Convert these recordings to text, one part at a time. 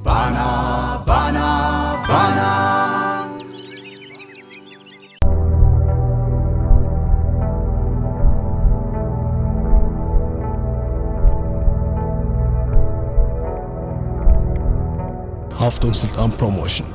ባና ባና ባና። ሃፍቶም ስልጣን ፕሮሞሽን።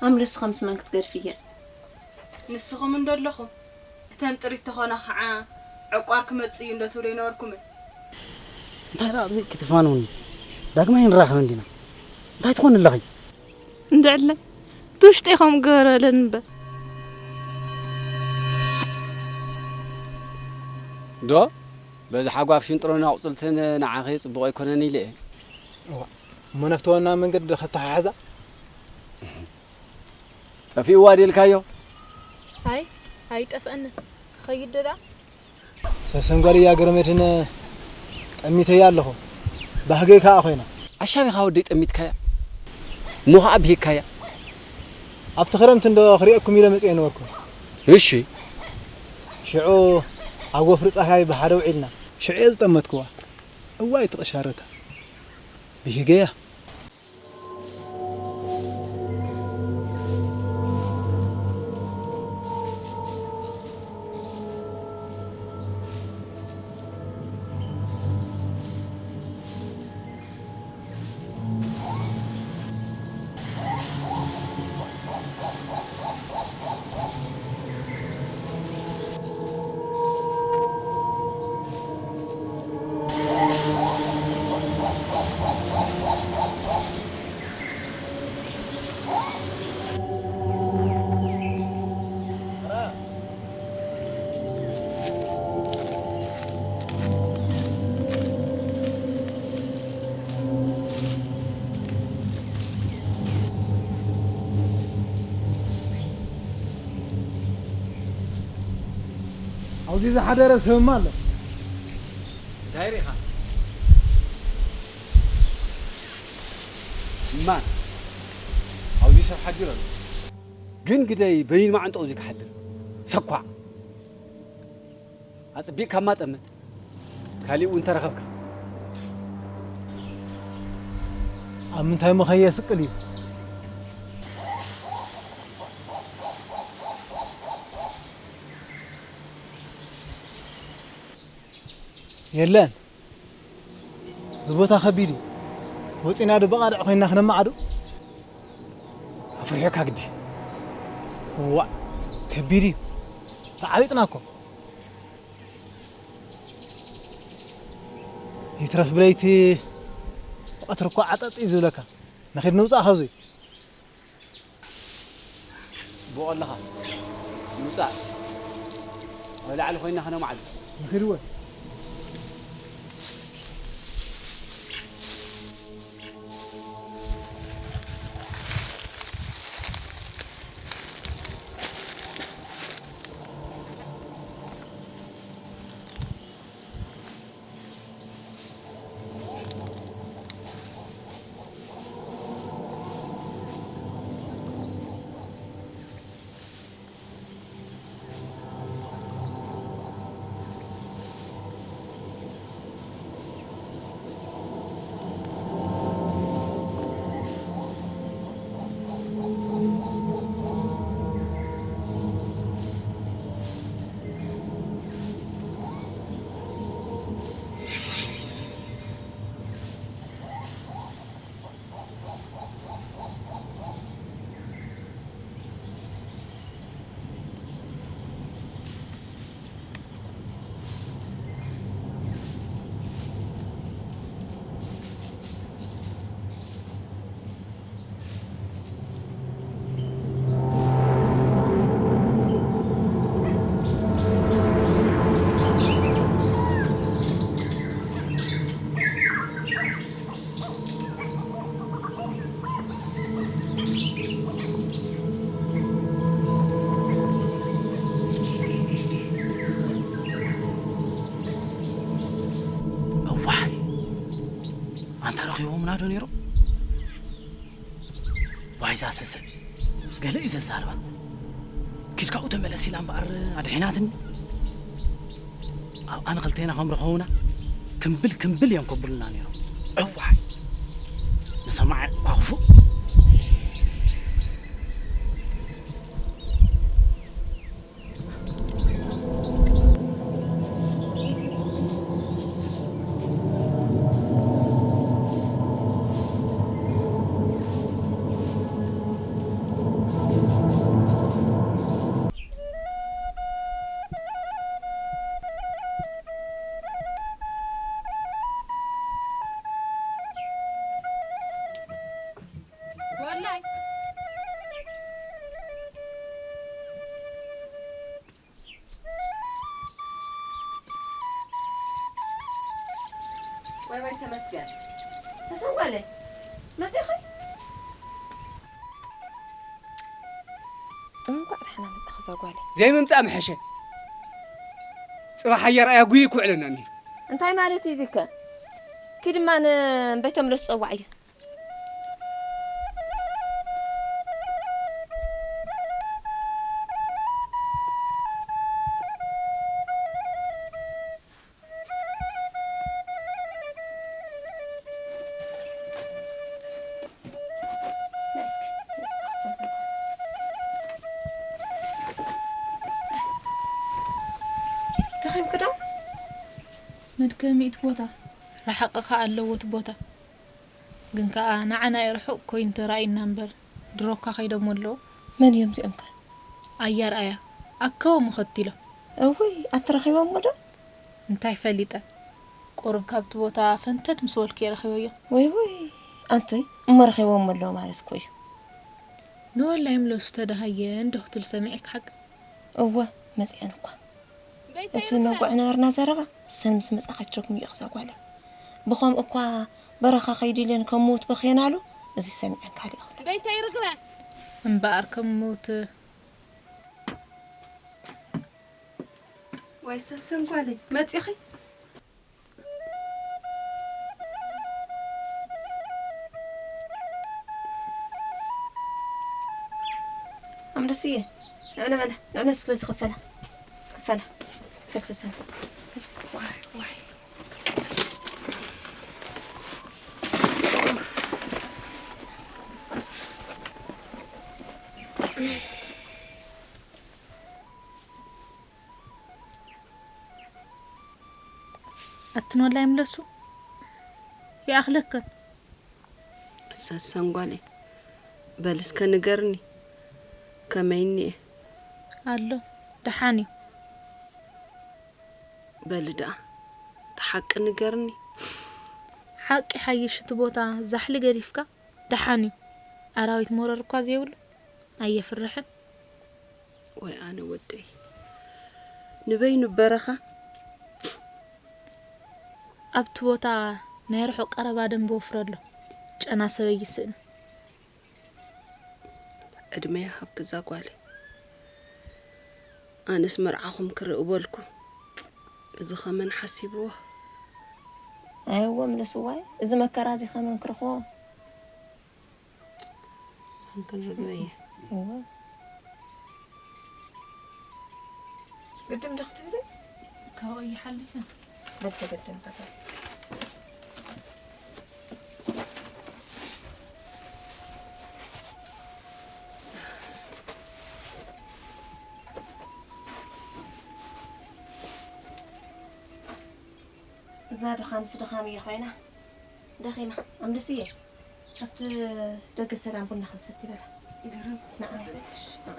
ኣምልሱ፣ ከምስ መን ክትገድፍየን? ንስኹም እንዶ ኣለኹም፣ እተን ጥሪት ተኾና ኸዓ ዕቋር ክመጽእ እዩ እንዶ ትብሉ ኣይነበርኩምን? እንታይ ደኣ ክትፋነውኒ? ዳግማይ ንራኸብ እንዲና። እንታይ ትኾኒ ኣለኺ? እንድዕለ፣ እቲ ውሽጠይ ከምኡ ገበረ በለኒ እምበር። ዶ? በዚ ሓጓፍ ሽንጥሮን ኣቑጽልትን ንዓኺ ጽቡቕ ኣይኮነን ኢለ እየ። እዋ፣ እሞ ናብቲ ዋና መንገዲ ዶ ከተሓሕዛ? ጠፊእዋ ድልካዮ? ኣይ፣ ኣይጠፍአንን። ክኸይድ ዶ ደኣ? ሰሰን ጓል እያ ገረመድህን፣ ጠሚተያ ኣለኹ። ባህገይ ከኣ ኮይና። ኣሻቢኻ ወደይ ጠሚትካያ? እሞ ኸኣ ብሂግካያ? ኣብቲ ክረምቲ እንዶ ክርእየኩም ኢለ መጽየ ነበርኩ። እሺ። ሽዑ ኣብ ወፍሪ ጸሃይ ብሓደ ውዒልና። ሽዑ እየ ዝጠመትክዋ። እዋይ እቲ ቅሻረታ። ብሂገያ። ኣብዚ ዝሓደረ ሰብማ ኣሎ። እንታይ ርኢኻ? እማን፣ ኣብዚ ሰብ ሓዲሩ ኣሎ። ግን ግደይ በይን መዓንጥኡ እዚ ክሓድር። ሰኳዕ። ኣጽቢቕካማ ጠምት። ካሊእ እውን ተረኸብካ። ኣብ ምንታይ መኸየ ስቅል እዩ? የለን። እዚ ቦታ ከቢድ እዩ። ወጺና ዶ ብቓልዕ ኮይንና ክነማዕዱ? ኣፍሪሑካ ግዲ። ዋእ፣ ከቢድ እዩ። ተዓቢጥና እኮ። ይትረፍ ብለይቲ፣ ብቐትሪ እኮ ዓጠጥ እዩ ዝብለካ። ንኺድ ንውጻእ ካብዚ። ብቐለኻ ንውጻእ። ኣብ ላዕሊ ኮይና ከነማዕዱ። ንኺድ እወ። እዋይ፣ ኣንታ ረኺቦምና ዶ ነይሮም? ዋይዛ ሰሰ፣ ገለ እዩ ዘዛርባ። ኪድ ካብኡ ተመለስ ኢላ እምበኣር ኣድሒናትኒ። ኣብኣ ንኽልቴና ከም ረኸቡና ክምብል ክምብል እዮም ከብሉና ነይሮም። እዋይ፣ ንሰማዒ እኳ ክፉእ። ወላይ። ዋይ ዋይ ተመስገን። ሰሰን ጓለይ፣ መጺኺ? እንኳዕ ደሓና መጻኺ እዛ ጓለይ። ዘይምምጻእ ምሐሸ። ጽባሕ ኣየር ኣያ ጉይ ክውዕለና እኒሀ። እንታይ ማለት እዩ እዚከ? ኪድማ ንበይቶም ለስ ጸዋዕዮ። ደኺምኪ ዶ? መድከሚ እቲ ቦታ፣ ርሓቕ ከኣ ኣለዎ እቲ ቦታ። ግን ከኣ ንዓና እዩ ርሑቕ ኮይኑ ተራእዩና እምበር፣ ድሮ እኳ ከይዶሞ ኣለዉ። መን እዮም እዚኦም ከ? ኣያ ርኣያ፣ ኣከቦም ከቲሎም። እውይ፣ ኣቲ ረኺቦሞ ዶ? እንታይ ፈሊጠ? ቁሩብ ካብቲ ቦታ ፈንተት ምስ በልኩ እየ ረኺበዮ። ወይ ወይ፣ ኣንቲ እሞ ረኺቦሞ ኣለዉ ማለት እኮ እዩ። ንወላይ ምለሱ ተደሃየ እንዶ ክትብል ሰሚዐኪ ሓቂ? እወ፣ መጺአን እኳ። እቲ መጓዕ ነበርና ዘረባ፣ ሰን ምስ መጻ ከቸኩም እዩ ክዛ ጓለይ። ብኸምኡ እኳ በረኻ ከይድልየን ከም ምዉት በኽየናሉ፣ እዚ ሰሚዐን ካልእ ይኹን። በይተይ ርግበ። እምበኣር ከም ምዉት። ዋይ ሰሰን ጓለይ፣ መጺኺ? ኣምደስየ፣ ንዕነ በለ፣ ንዕነ እስኪ በዚ ክፈላ፣ ክፈላ፣ ፈሰሰ። ዋይ፣ ዋይ። ኣትኖላ ይምለሱ ይኣኽለከን። ሰሰን ጓለይ፣ በል እስከ ንገርኒ፣ ከመይ እኒኤ? ኣሎ፣ ደሓን እዩ። በሊ ደኣ፣ እቲ ሓቂ ንገርኒ። ሓቂ ሓይሽ፣ እቲ ቦታ ዛሕሊ ገዲፍካ፣ ደሓን እዩ። ኣራዊት መረር እኳ ዘይብሉ፣ ኣየፍርሕን። ወይ ኣነ ወደይ፣ ንበይኑ በረኻ። ኣብቲ ቦታ ናይ ርሑቕ ቀረባ ደንበ ወፍሪ ኣሎ። ጨና ሰበይ ይስእን። ዕድመ ይሃብኪ እዛ ጓለይ። ኣነስ መርዓኹም ክርኢ በልኩ። እዚ ኸመን ሓሲብዎ? ኣይወ፣ ምለስዋይ፣ እዚ መከራ እዚ ኸመን ክረኽቦ? መን ክንርድኦ እየ? እወ። ግድም ዶ ክትብሊ? ካብኡ ይሓልፍና። በል ተገደም ዘፈር። እዛ ድኻምስ ድኻም እየ ኮይና። ደኺማ። ኣምልስየ። ኣብቲ ደገ ሰላም ቡና ክንሰቲ በላ። ገረም። ንዓ። ንዓ።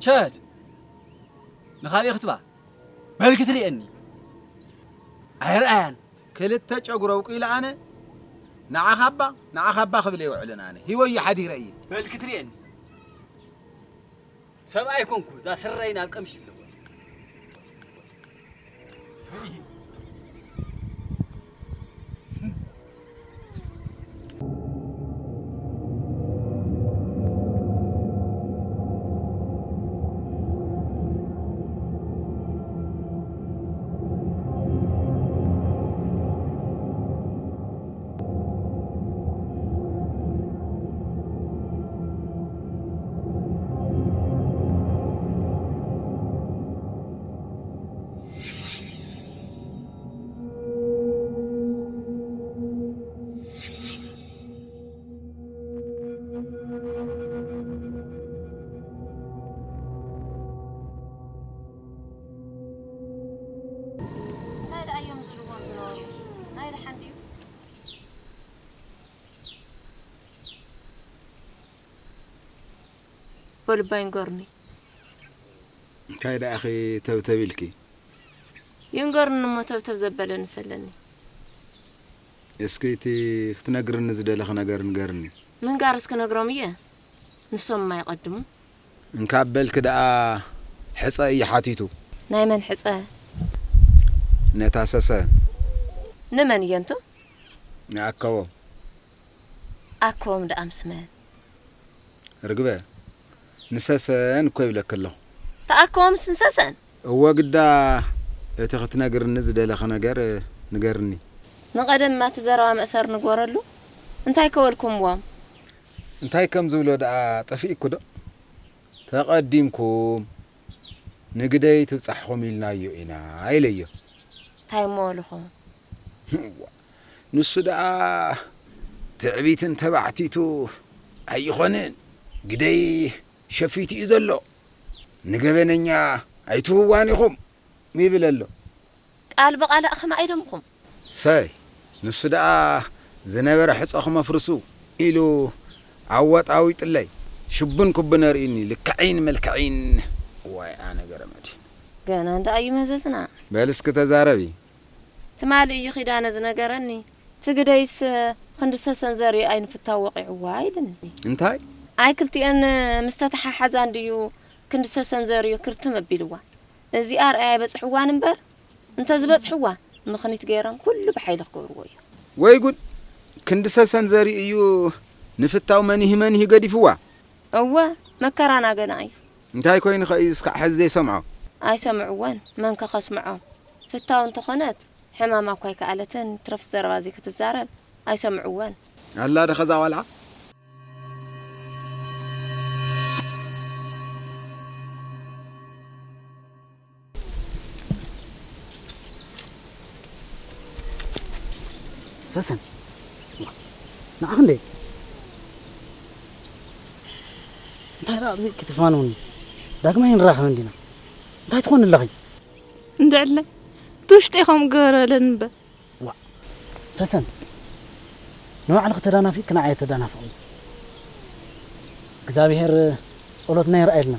ቸድ! ንኻልእ ክትባ በል ክትርእየኒ ኣይርኣያን። ክልተ ጨጉሮ ውቁ ኢለ ኣነ ንዓኻባ ንዓኻባ ክብል የውዕልን ኣነ ሂወዮ ሓዲረ እየ። በል ክትርእየኒ ሰብኣይ ኮንኩ እዛ ስረይ ናብ ቀምሽ ኣለዎ። እንታይ ደኣ እዮም ዝብልዎም ዝነበሩ? ናይ ደሓን ድዩ? በሉ እባ ይንገሩኒ። እንታይ ደኣኺ ተብተብ ኢልኪ? ይንገሩኒ እሞ ተብተብ ዘበለ ንሰለኒ። እስኪ እቲ ክትነግርኒ ዝደለኺ ነገር ንገርኒ። ምንጋርስ ክነግሮም እየ። ንሶም እማ ይቐድሙ። እንካብ በልኪ ደኣ ሕጸ እዩ ሓቲቱ። ናይ መን ሕጸ? ነታ ሰሰ። ንመን እየንቱ? ንኣከቦም። ኣከቦም ደኣ ምስ መን? ርግበ፣ ንሰሰን እኮ ይብለኪ ኣለኹ። ተኣከቦምስ ንሰሰን? እወ ግዳ፣ እቲ ክትነግርኒ ዝደለኺ ነገር ንገርኒ። ንቐደም እማ እቲ ዘረባ መእሰር ንግበረሉ። እንታይ ከበልኩምዎም? እንታይ ከም ዝብሎ ደኣ ጠፊእኩ ዶ? ተቐዲምኩም ንግደይ ትብጻሕኹም ኢልናዮ ኢና ኢለዮ። እንታይ እሞ በልኹም? እዋ፣ ንሱ ደኣ ትዕቢትን ተባዕቲቱ ኣይኾንን። ግደይ ሸፊቱ እዩ ዘሎ። ንገበነኛ ኣይትህዋን ኢኹም ይብል ኣሎ። ቃል ብቓል ኣኸም ኣይደምኹም። ሰይ፣ ንሱ ደኣ ዝነበረ ሕጸኹም ኣፍርሱ ኢሉ ኣዋጣዊጥለይ። ሽቡን ኩቡን ኣርእዩኒ፣ ልክዐይን መልክዐይን። ዋይ ኣነ ገረመድ። ገና እንዳ እዩ መዘዝና። በል እስኪ ተዛረቢ። ትማሊ እዩ ኪዳነ ዝነገረኒ። ትግደይስ ክንዲ ሰሰን ዘርኢ ኣይንፍታው ወቂዕዋ ኢልኒ። እንታይ? ኣይ ክልቲኤን ምስ ተተሓሓዛ እንድዩ ክንዲ ሰሰን ዘርኢ ክርትም ኣቢልዋ። እዚ ኣርኣያ ኣይበጽሕዋን እምበር፣ እንተ ዝበጽሕዋ ምኽኒት ገይረን ኩሉ ብሓይሊ ክገብርዎ እዮም። ወይ ጉድ! ክንዲ ሰሰን ዘርኢ እዩ ንፍታው መንሂ መንሂ ገዲፍዋ። እወ፣ መከራና ገና እዩ። እንታይ ኮይኑ ኸ እዩ እስካዕ ሕዚ ዘይሰምዖ? ኣይሰምዕዎን፣ መንከ ከስምዖም? ፍታው እንተኾነት፣ ሕማማ እኳ ኣይከኣለትን፣ ትረፍ ዘረባ ዘይክትዛረብ፣ ኣይሰምዕዎን። ኣላ ዶ ኸዛ ቖልዓ? ሰሰን፣ ንዓ ክንደይ? እንታይ ደኣ ኣጥቢቕኪ ትፋነውኒ? ዳግማይ ንራኸብ እንዲና። እንታይ ትኾኒ ኣለኺ? እንድዕለይ፣ እቲ ውሽጠይ ከምኡ ገበረለኒ እምበር። ዋእ፣ ሰሰን፣ ንባዕልኺ ተዳናፊቕኪ ንዓይ ኣየተዳናፍቕኒ። እግዚኣብሄር ጸሎትና ይርኣየልና።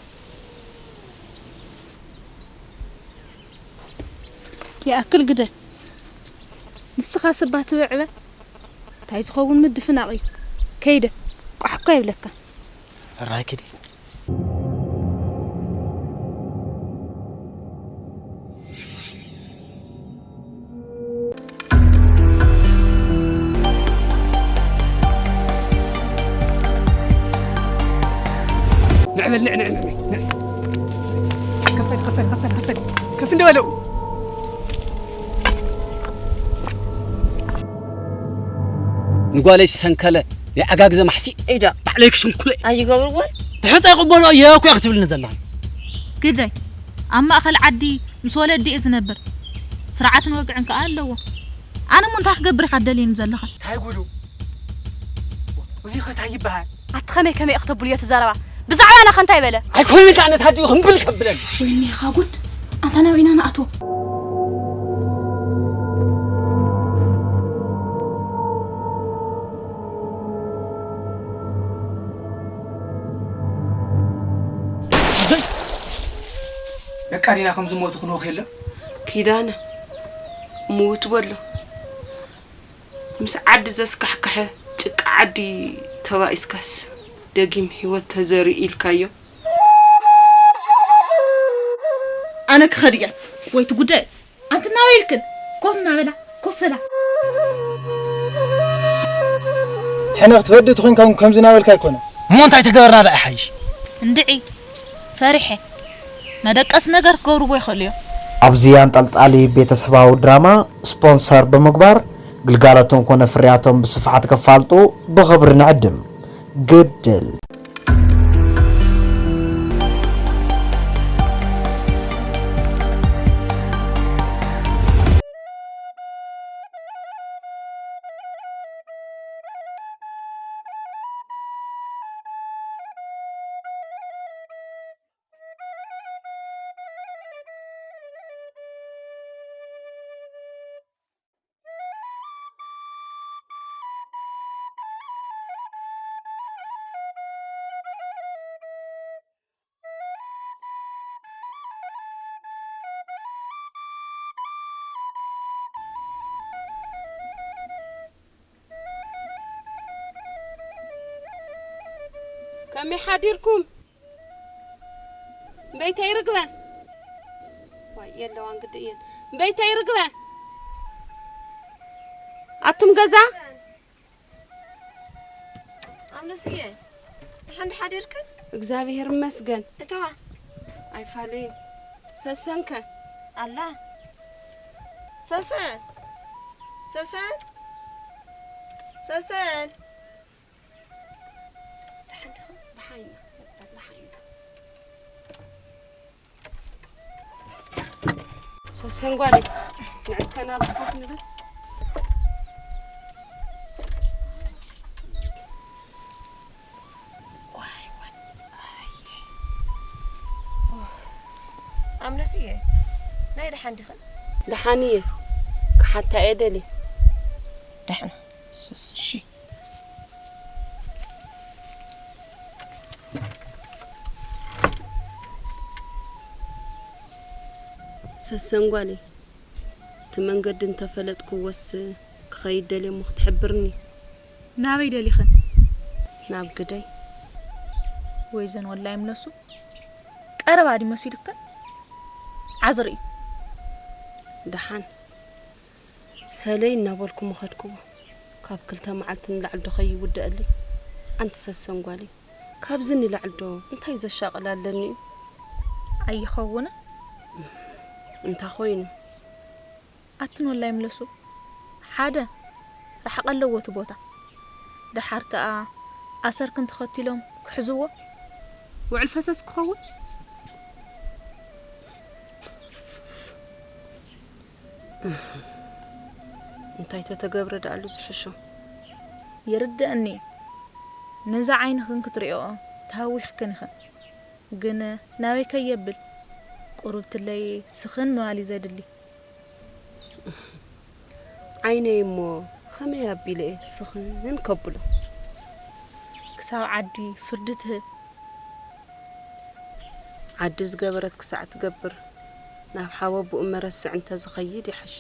ይኣክል ግደል። ንስኻስ እባ ትብዕበ። እንታይ ዝኸውን ምድፍናቕ እዩ። ከይደ፣ ቋሕ እኳ ይብለካ። ሕራይ ኪዲ። ንዕ በል፣ ንዕ፣ ንዕ፣ ንዕ፣ ንዕ። ከፈል፣ ከፈል፣ ከፈል፣ ከፈል። ከፍ እንደ በለው። ንጓለይ ዝሰንከለ ናይ ዓጋግዘ ማሕሲእ ኢዳ ባዕለይ ክስንኩለ። ኣይገብርዎን። ትሕፀ ይቕበሎ እየ እኮ እያ ክትብልኒ ዘለኻ። ግደይ፣ ኣብ ማእኸል ዓዲ ምስ ወለዲ እየ ዝነብር። ስርዓትን ወግዕን ከኣ ኣለዎ። ኣነ እሞ እንታይ ክገብር ኢኻ ትደልየኒ ዘለኻ? እንታይ ጉዱ? እዚ ኸ እንታይ ይበሃል? ኣቲ ኸመይ ከመይ እኽተብሉ እዮ ትዛረባ? ብዛዕባና ኸ እንታይ በለ? ኣይኮንን ከኣ ነቲ ኣዲኡ ክምብል ከብለን። ወይኔኻ ጉድ! ኣንታ ናበይ ኢና ንኣትዎ? ደቃ ዲና ከም ዝሞቱ ክንወኽ የለን? ኪዳነ፣ ምውት በሎ። ምስ ዓዲ ዘስካሕክሐ ጭቃ ዓዲ ተባኢስካስ ደጊም ህይወት ተዘርኢ ኢልካዮ። ኣነ ክኸድ እየ። ወይ እቲ ጉዳይ፣ ኣንቲ ናበይ ኢልክን? ኮፍ እናበላ፣ ኮፍ በላ። ሕነ ክትፈዲ ተኾይንካ እውን ከምዚ እናበልካ ኣይኮነ። እሞ እንታይ ተገበርና ደኣ ይሓይሽ? እንድዒ፣ ፈሪሐ። መደቀሲ ነገር ክገብርዎ ይኽእሉ እዮም። ኣብዚ ኣንጠልጣሊ ቤተሰባዊ ድራማ ስፖንሰር ብምግባር ግልጋሎቶም ኮነ ፍርያቶም ብስፍሓት ከፋልጡ ብኽብሪ ንዕድም። ግድል። ከመይ ሓዲርኩም? እምበይተይ ርግበ? ዋይ፣ የለዋን ግዲ እየን። እምበይተይ ርግበ? ኣቱም ገዛ? ኣምለስየ፣ ደሓን ዶ ሓዲርክን? እግዚኣብሔር ይመስገን። እተዋ። ኣይፋለይን። ሰሰንከ? ኣላ። ሰሰን! ሰሰን! ሰሰን! ደሓን ዲኹም? ደሓን ኢና። መጸ፣ ደሓን ኢና። ሰሰን ጓለይ፣ ንዕስከ ናብዚ ኮፍ ንብል። ዋይ፣ ዋይ፣ ኣየ። ኣምለስየ፣ ናይ ደሓን ዲኽን? ደሓን እየ። ክሓታ እየ ደልየ። ደሕና። እሺ። ሰሰንጓለይ፣ እቲ መንገዲ እንተፈለጥክዎስ ክኸይድ ደልየ እሞ ክትሕብርኒ። ናበይ ደሊኽን? ናብ ግደይ። ወይዘን ወላይ ምለሱ፣ ቀረባ ድዩ መሲልክን? ዓዝርኢ። ደሓን ሰለይ እናበልኩ ምኸድክዎ፣ ካብ ክልተ መዓልቲ ንላዕሊ ዶ ከይውደአለይ? ኣንቲ ሰሰንጓለይ፣ ካብዚ ንላዕሊ ዶ እንታይ ዘሻቕል ኣለኒ እዩ? ኣይኸውንን። እንታ ኾይኑ? ኣትን ወላይ ምለሱ፣ ሓደ ርሓቕ ኣለዎ እቲ ቦታ። ደሓር ከኣ ኣሰርክን ተኸቲሎም ክሕዝዎ ውዕል ፈሰስ ክኸውን። እንታይ ተተገብረ ደኣሉ ዝሕሾ? ይርደኣኒ። ነዛ ዓይንኽን ክትሪኦ ተሃዊኽክን ኢኽን። ግን ናበይ ከየብል? ቁሩብትለይ ስኽን ምባል እዩ ዘድሊ። ዓይነይ እሞ ኸመይ ኣቢለ እየ ስኽን ከብሎ? ክሳብ ዓዲ ፍርዲ ትህብ። ዓዲ ዝገበረት ክሳዕ ትገብር፣ ናብ ሓወ ብኡ መረስዕ እንተ ዝኸይድ ይሓሽ።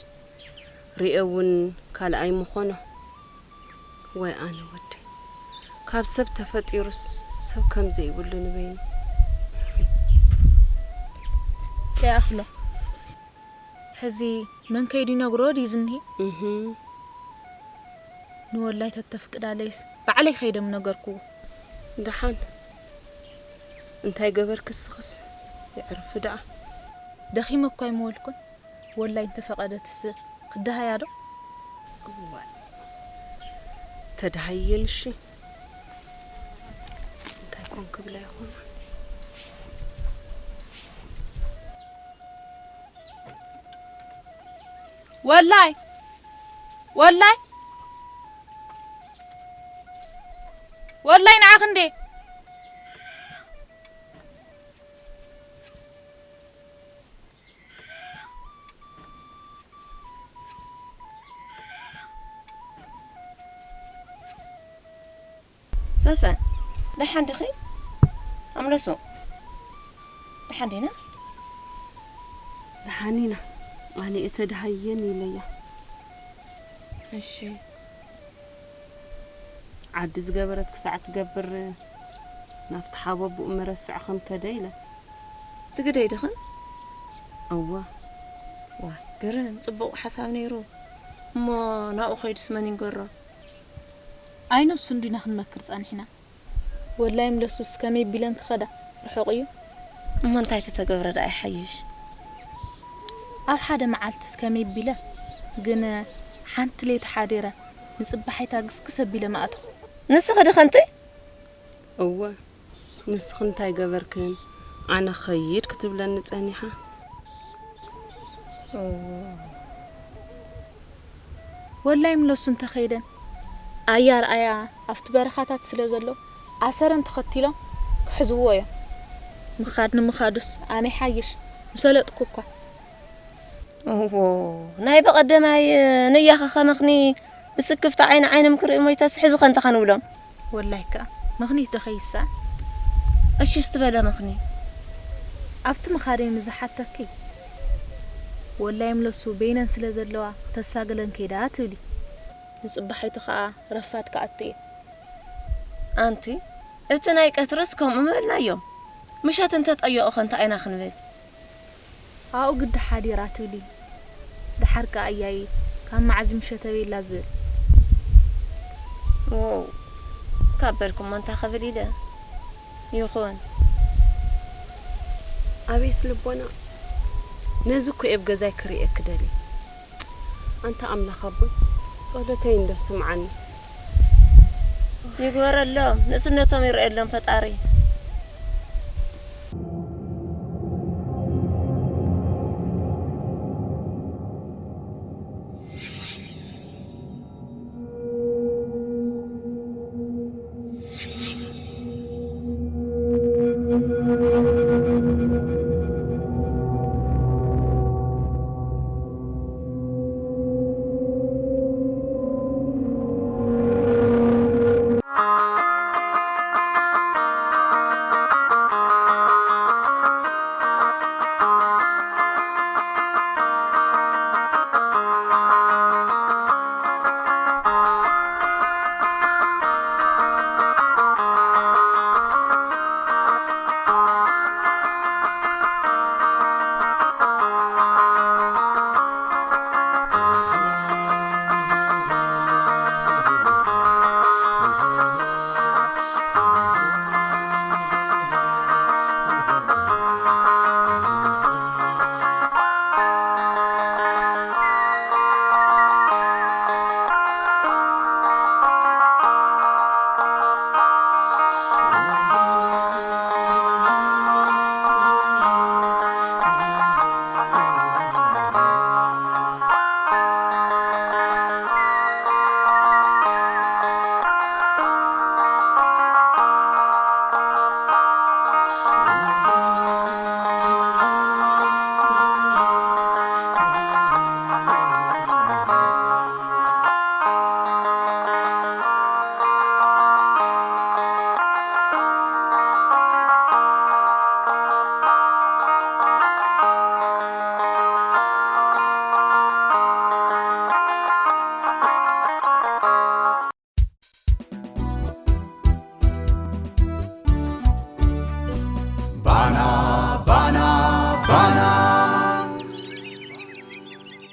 ሪኤ እውን ካልኣይ ምኾኖ። ወይ ኣነ ወደይ፣ ካብ ሰብ ተፈጢሩስ ሰብ ከም ዘይብሉ ንበይኑ። ከይኣኽሎ ሕዚ መን ከይዱ ይነግሮ ድዩ ዝኒሄ? እህ። ንወላይ ተተፍቅዳለይስ ባዕለይ ከይደ ምነገርክዎ። ደሓን፣ እንታይ ገበርኪ እስኽስ? የዕርፊ ደኣ። ደኺመ እኳ ኣይምበልኩን። ወላይ እንተፈቐደትስ ክደሃያ ዶ? እዋይ፣ ተደሃየን እሺ። እንታይ ኮን ክብላ ይኾና? ወላይ፣ ወላይ፣ ወላይ ንዓኽ እንዴ? ሰሰን፣ ደሓን ዲኺ? ኣምለሱ፣ ደሓን ዲና? ደሓን ኢና። ኣነ እተድሃየን ኢለያ። እሺ። ዓዲ ዝገበረት ክሳዕ ትገብር ናብቲ ሓወ ብኡ መረስዕ ከም ከደ ኢለ። ትግደይ ድኽን? እወ። ዋይ፣ ግርም፣ ጽቡቕ ሓሳብ ነይሩ። እሞ ናብኡ ከይዱስ መን ይንገሮ? ኣይ፣ ንሱ እንዲና ክንመክር ጸኒሕና። ወላይ ምለሱስ ከመይ ቢለን ክኸዳ? ርሑቕ እዩ። እሞ እንታይ ተተገብረ ደኣ ይሓይሽ? ኣብ ሓደ መዓልትስ ከመይ ቢለ፣ ግን ሓንቲ ለይቲ ሓዲረ ንጽባሒታ ግስግስ ኣቢለ ምኣተኹ። ንስኺ ድኸንቲ? እወ፣ ንስኺ እንታይ ገበርክን? ኣነ ኸይድ ክትብለኒ ጸኒሓ። እወ። ወላይ ምለሱ እንተኸይደን፣ ኣያ ርኣያ ኣብቲ በረኻታት ስለ ዘሎ፣ ኣሰረን ተኸቲሎም ክሕዝዎ እዮም። ምኻድ ንምኻዱስ ኣነ ይሓይሽ፣ ምሰለጥኩ እኳ። እዎ፣ ናይ በቐደማይ ንያኸ ከመኽኒ ብስክፍታ ዓይኒ ዓይኖም ክርእዩ ሞይተስ ሕዚ ኸ እንታይ ኸንብሎም? ወላይ ከኣ፣ ምኽኒት ዶ ኸይሳ? እሺ፣ እስቲ በለ መኽኒ። ኣብቲ ምኻደይ ንዝሓተኪ፣ ወላይ ምለሱ በይነን ስለ ዘለዋ ክተሳግለን ከይዳ ትብሊ። ንጽባሒቱ ኸኣ ረፋድ ክኣቱ እየ። ኣንቲ፣ እቲ ናይ ቀትርስ ከምኡ ምበልናዮም። ምሸት እንተ ጠየቑ ኸ እንታይ ኢና ክንብል? ኣብኡ ግዲ ሓዲራ ትብሊ። ደሓር ከኣ እያየ ካብ መዓዝ ምሸት ኣበይ ኣላ ዝብል። ዎው፣ ካብ በልኩሞ እንታይ ክብል ኢለ። ይኹን። ኣቤት ልቦና፣ ነዚ እኮ እየ ኣብ ገዛይ ክርእየኪ ደልየ። ኣንታ ኣምላኽ ኣቦይ፣ ጸሎተይ እንዶ ስምዓኒ። ይግበረሎም፣ ንእስነቶም ይርእየሎም ፈጣሪ።